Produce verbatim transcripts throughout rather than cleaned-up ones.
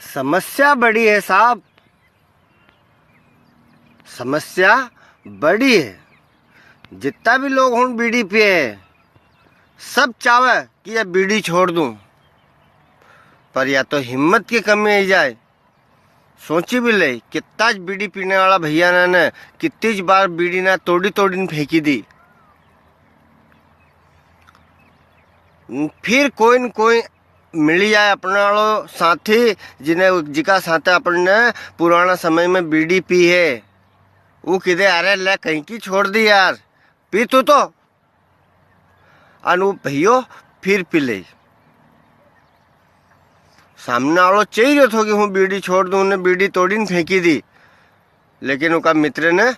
समस्या बड़ी है साहब, समस्या बड़ी है। जितना भी लोग हुण बीड़ी पिए है, सब चावे कि ये बीड़ी छोड़ दूं, पर या तो हिम्मत की कमी आई जाए। सोची भी ले, कितना ज बीड़ी पीने वाला भैया ना ने कितनी ज बार बीड़ी ना तोड़ी तोड़ी ने फेंकी दी। फिर कोई न कोई मिली जाए अपना वालो साथी, जिने, जिका साथे अपन ने पुराना समय में बीड़ी पी है, वो किदे, "अरे ले, कहीं की छोड़ दी यार, पी तू तो।" अन वो भैयो फिर पी ले। सामने वालो चाही रह्यो थो कि हूँ बीड़ी छोड़ दूं, ने बीड़ी तोड़ी ने फेंकी दी, लेकिन उका मित्र ने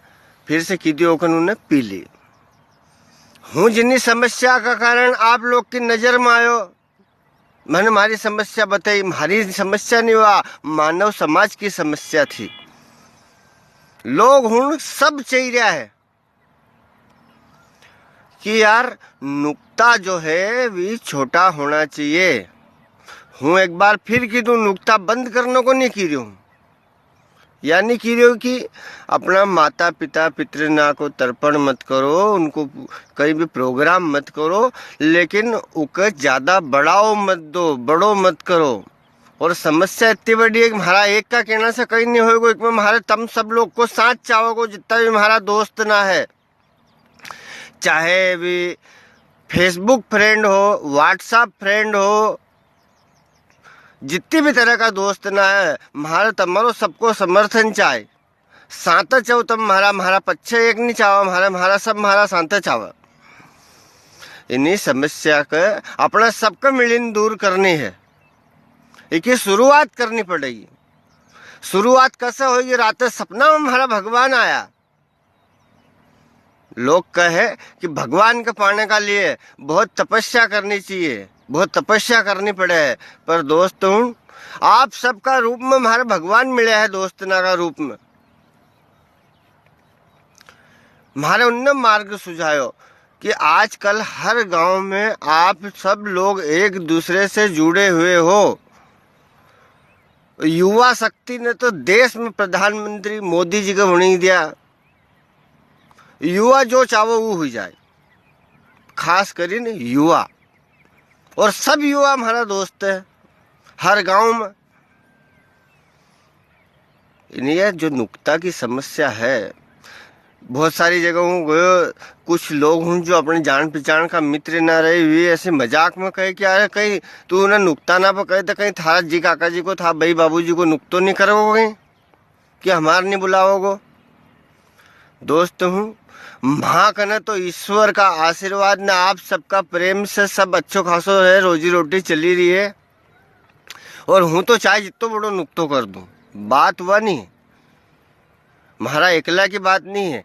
फिर से की दी, ओकन उने पी ली। हूँ जिनी समस्या का कारण आप लोग की नजर में आयो, मैंने म्हारी समस्या बताई, म्हारी समस्या नी हुआ, मानव समाज की समस्या थी। लोग हुण सब चाही रह्या है कि यार, नुक्ता जो है, वी छोटा होना चाहिए। हूँ एक बार फिर की दूं, नुक्ता बंद करने को नी की रह्यो हूँ, या नी की रह्यो कि अपना माता पिता पितृना को तर्पण मत करो, उनको कहीं भी प्रोग्राम मत करो, लेकिन उके ज्यादा बढ़ाओ मत दो, बड़ो मत करो। और समस्या इतनी बड़ी है कि म्हारा एक का कहना से कहीं नी होएगो, एक में म्हारे तम सब लोग को साथ चाहोगो, जितना भी म्हारा दोस्त ना है, चाहे भी Facebook friend हो, WhatsApp friend हो, जितनी भी तरह का दोस्त ना है, म्हारे तमारो सबको समर्थन चाहे। साथ चाहो तम म्हारा, म्हारा पच्छे एक नी चाहो, म्हारा, म्हारा सब म्हारा साथ चाहो। इनी समस्या के अपना सबके मिलीन दूर करनी है। इकी शुरुआत करनी पड़ेगी। शुरुआत कैसे होगी? रात सपना में म्हारा भगवान आया। लोग कहे कि भगवान के पाने का लिए बहुत तपस्या करनी चाहिए, बहुत तपस्या करनी पड़े है। पर दोस्त हुण, आप सबका रूप में म्हारे भगवान मिले है, दोस्तना का रूप में। म्हारे उनने मार्ग सुझायो कि आजकल हर गांव में आप सब लोग एक दूसरे से जुड़े हुए हो। युवा शक्ति ने तो देश में प्रधानमंत्री मोदी जी के बनी दिया। युवा जो चावे वो हुई जाए, खास करीने युवा। और सब युवा म्हारा दोस्त है, हर गांव में। इन्हें ये जो नुक्ता की समस्या है, बहुत सारी जगह हूँ गयो, कुछ लोग हूँ जो अपने जान पहचान का मित्र ना रहे, वे ऐसे मजाक में कहे कि "अरे, कहीं तू उन्हें नुक्ता ना पर कहे तो कहीं थारा जी काका जी को, था बई बाबू जी को नुक्तो नहीं करोगे कहीं, कि हमार नहीं बुलाओगे?" दोस्त हूँ, माँ कने तो ईश्वर का आशीर्वाद ने आप सबका प्रेम से सब अच्छो खासो है, रोजी रोटी चली रही है। और हूँ तो चाहे जित्तो बड़ो नुक्तो कर दूँ, बात वा नी है, म्हारा एकला की बात नी है,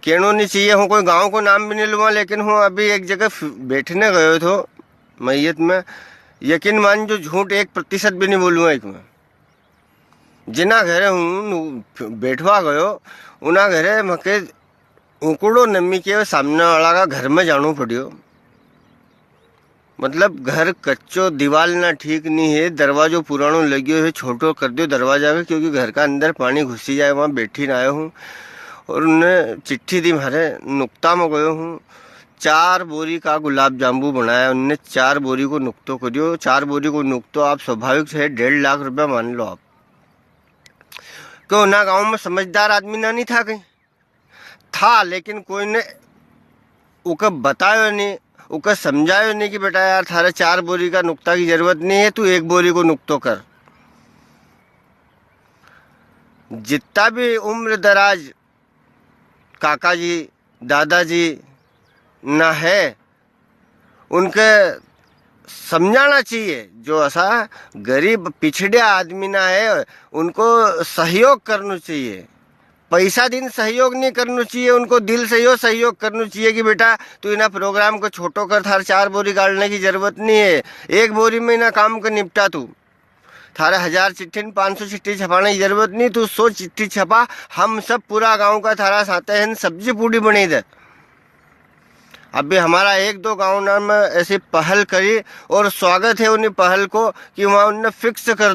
केणो नी चाहिए। हूँ कोई गांव को नाम भी नी लूँगा, लेकिन हूँ अभी एक जगह फ-, बैठने गयो थो मैयत में, यकीन मान जो झूठ एक प्रतिशत भी नी बोलूँगा एक में। जिना घरे हूँ नु-, बैठवा गयो, उना घरे मके उकड़ो नमी के सामने वाला का घर में जानो पड़ियो। मतलब, घर कच्चो, दीवाल ना ठीक नी है, दरवाजो पुरानो लग्यो है, छोटो कर दियो दरवाजा का, क्योंकि घर का अंदर पानी घुसी जाए, वहाँ बैठी ना आयो हूँ। और उनने चिट्ठी दी म्हारे, नुक्ता में गयो हूँ, चार बोरी का गुलाब जाम्बू बनाया, उनने चार बोरी को नुक्तो करियो। चार बोरी को नुक्तो आप स्वाभाविक है डेढ़ लाख रुपया मान लो आप। क्यों, उना गांव में समझदार आदमी ना नी था कहीं? था, लेकिन कोई ने उके बतायो नी, उके समझायो नी कि बेटा यार, थारे चार बोरी का नुक्ता की जरूरत नी है, तू एक बोरी को नुक्तो कर। जितना भी उम्र दराज काका जी, दादाजी ना है, उनके समझाना चाहिए, जो ऐसा गरीब पिछड़िया आदमी ना है, उनको सहयोग करना चाहिए। पैसा दिन सहयोग नहीं करना चाहिए, उनको दिल से यो सहयोग करना चाहिए कि बेटा, तू इना प्रोग्राम को छोटो कर, थार चार बोरी गालने की जरूरत नहीं है, एक बोरी में इना काम को निपटा तू। थारे हजार चिट्ठी न पाँच सौ चिट्ठी छपाने की जरूरत नहीं, तू सौ चिट्ठी छपा, हम सब पूरा गांव का थारा साथे हैं, सब्जी पूड़ी बनी दे। अभी हमारा एक दो गांव ना में ऐसी पहल करी और स्वागत है उन्हीं पहल को कि वहाँ उनने फिक्स कर